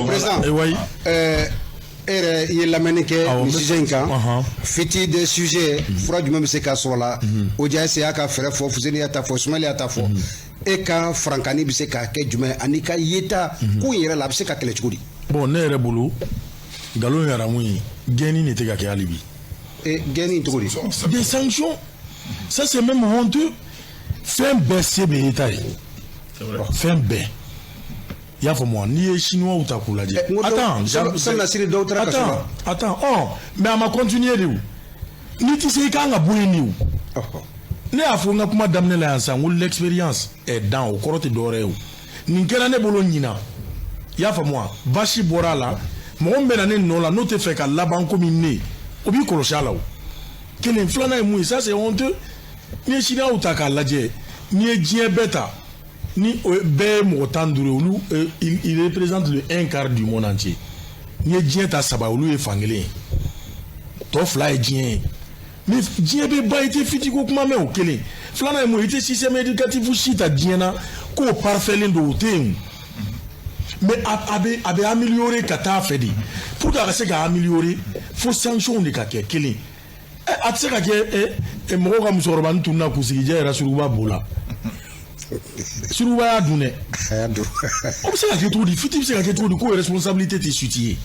Président, Eh oui. E yɛrɛ i ye lamɛnni kɛ Awɔ, nin sujet in kan. Fuite des sujets, fura jumɛn bɛ se ka sɔrɔ la? OJS y'a ka fɛɛrɛ fɔ, Fuseni y'a ta fɔ, Sumali y'a ta fɔ. E ka farankani bɛ se ka kɛ jumɛn ani ka yeta ko in yɛrɛ la, a bɛ se ka kɛlɛ cogo di? Bon, ne yɛrɛ bolo, nkalon ye haramu ye, gɛnni de tɛ ka kɛ hali bi. E, gɛnni cogo di? Des sanctions, ça c'est même honteux. Fɛn bɛɛ se bɛ État ye, fɛn bɛɛ. I y'a faamu wa? N'i ye Chinois ta k'u lajɛ. N ko Attends. Sali dɔw taara kaso la. Attends, attends, ɔ, mais a ma continuer de o. N'i tɛ se, i kan ka bɔ yen de o. Ne y'a fɔ n ka kuma daminɛ la yan sisan ko l'expérience est dans, o kɔrɔ tɛ dɔwɛrɛ ye o. Nin kɛra ne bolo ɲina, i y'a faamu wa? Basi bɔra a la. Mɔgɔ min bɛ na ne nɔ la, n'o tɛ fɛ ka laban komi ne, o b'i kɔlɔsi a la. O kelen. Filanan ye mun ye? Ça c'est honteux. N'i ye Chinois ta k'a lajɛ, n'i ye diɲɛ bɛɛ ta, ni o bɛɛ ye mɔgɔ 15 ye, olu il représente le un quart du monde entier. N'i ye diɲɛ ta saba, olu ye fankelen ye, tɔ fila ye diɲɛ ye. Mais diɲɛ bɛ ban, i tɛ fuite ko kuma mɛn. O kelen. Filanan ye mun ye? I tɛ système éducatif si ta diɲɛ na k'o parfailen don, o tɛ yen o. Mais a bɛ améliorer ka taa fɛ de. Pour que a ka se ka améliorer, fo sanction de ka kɛ. Kelen, ɛ, a tɛ se ka kɛ ɛ mɔgɔw ka musokɔrɔba ni tununa kunsigijɛ yɛrɛ, surukuba b'o la, surukuba y'a dun dɛ. A y'a dun. O bɛ se ka kɛ cogo di? Fuite bɛ se ka kɛ cogo di k'o responsabilité tɛ situer?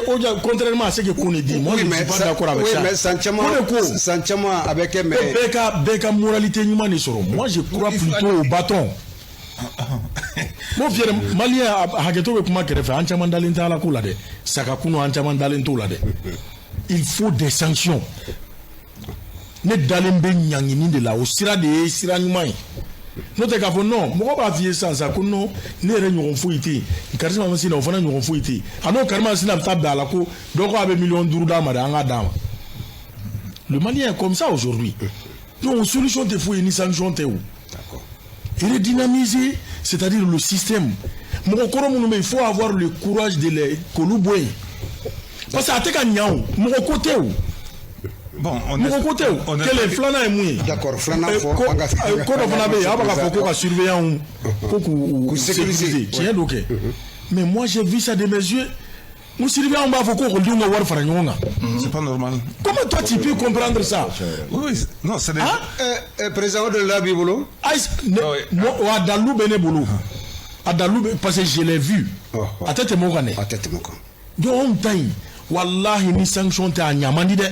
O ja, contrairement à ce que Kone dit, moi Oui, je ne mais suis pas ça- d'accord avec oui, ça. mais san caman O de ko san caman a bɛ kɛ, mais ko bɛɛ ka moralité ɲuman de sɔrɔ. Moi je crois plutôt au bâton. Mon fier malien, hakɛto bɛ kuma kɛrɛfɛ, an caman dalen t'a la ko la dɛ. Saga kunu, an caman dalen t'o la dɛ. Il faut des sanctions. Ne dalen bɛ ɲangini de la, o sira de ye sira ɲuman ye. N'o tɛ k'a fɔ non, mɔgɔ b'a f'i ye sisan sa ko non, ne yɛrɛ ɲɔgɔn foyi tɛ yen, karisa ma sina, o fana ɲɔgɔn foyi tɛ yen. A n'o karisa a bɛ taa bɛn a la ko dɔ ko a bɛ 5 miliyɔn d'a ma dɛ, an k'a d'a ma. Le Malien est comme ça aujourd'hui. Donc solution tɛ foyi ye ni sanction tɛ o. Redynamiser, c'est-à-dire le système. Mɔgɔ kɔrɔ minnu bɛ yen, il faut avoir le courage de les k'olu bɔ yen, parce que a tɛ ka ɲa o, mɔgɔ ko tɛ o. Bon, on Mɔgɔ ko tɛ o. Kelen. Filanan ye mun ye? D'accord, filanan fɔ. Ko an ka ko dɔ fana bɛ yen, aw bɛ k'a fɔ ko ka surveillant ko k'u K'u sécuriser. Tiɲɛ don kɛ, mais moi j'ai vu ça de mes yeux. N ko surveillant b'a fɔ ko ekɔlidenw ka wari fara ɲɔgɔn kan. C'est pas normal. Comment toi tu peux comprendre ça? Oui, non, c'est des. Hein? Président, o de la b'i bolo. Ayi, ne Ah oui. moi, a dalu bɛ ne bolo, a dalu bɛ, parce que je l'ai vu. A tɛ tɛmɛ o kan dɛ. A tɛ tɛmɛ o kan. Donc anw ta in, walahi, ni sanction tɛ, a ɲa man di dɛ.